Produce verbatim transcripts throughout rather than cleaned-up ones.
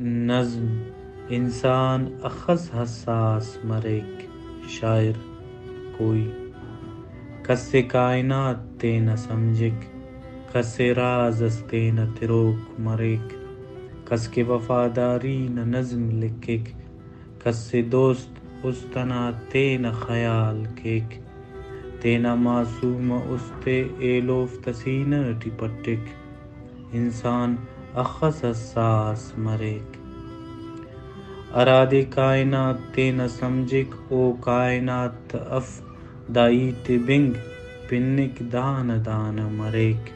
نظم، انسان اخس حساس مریک۔ شاعر، کوئی۔ کس ءِ کائنات تینا سمجھک، کس ءِ راز اس تینا تروک مریک۔ کس کہ وفاداری نا نظم لکھک، کس ءِ دوست است انا تینا خیال کیک۔ تینا معصوم است ءِ ایلوفتا سینہ ٹی پٹک۔ انسان اخس حساس مریک۔ ہرادے کائنات تینا سمجھک، او کائنات اف، دا ہیت ءِ بنگ پنک دانہ دانہ مریک۔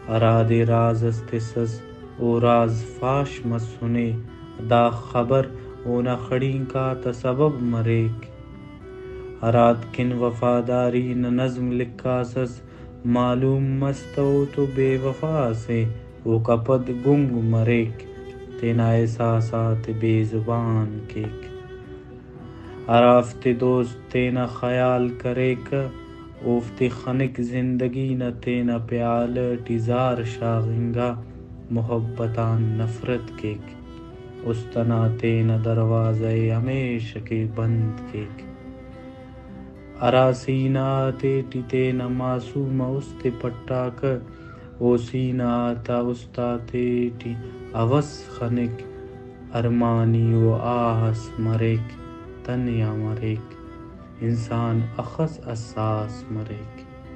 ہرادے راز اس تسس، او راز فاش مسنے، دا خبر اونا خڑینک آتا سبب مریک۔ ہراتکن وفاداری نا نظم لکھاسس، معلوم مس تہ او تو بے وفا ئسے، اوکا پد گنگ مریک، تینا احساسات ءِ بے زبان کیک۔ ہرافتے دوست تینا خیال کریکہ، اوفتے خنک زندگی نا تینا پیالہ ٹی زہر شاغنگا، محبت آن نفرت کیک، است انا تینا دروازہ ءِ ہمیشہ کہ بند کیک۔ ہرا سینہ آتیٹی تینا معصوم ءِ است ءِ پٹاکہ، او سینہ آتا است آتیٹی ہوس خنک، ارمانی و آہ اس مریک، تنیا مریک، انسان اخس حساس مریک۔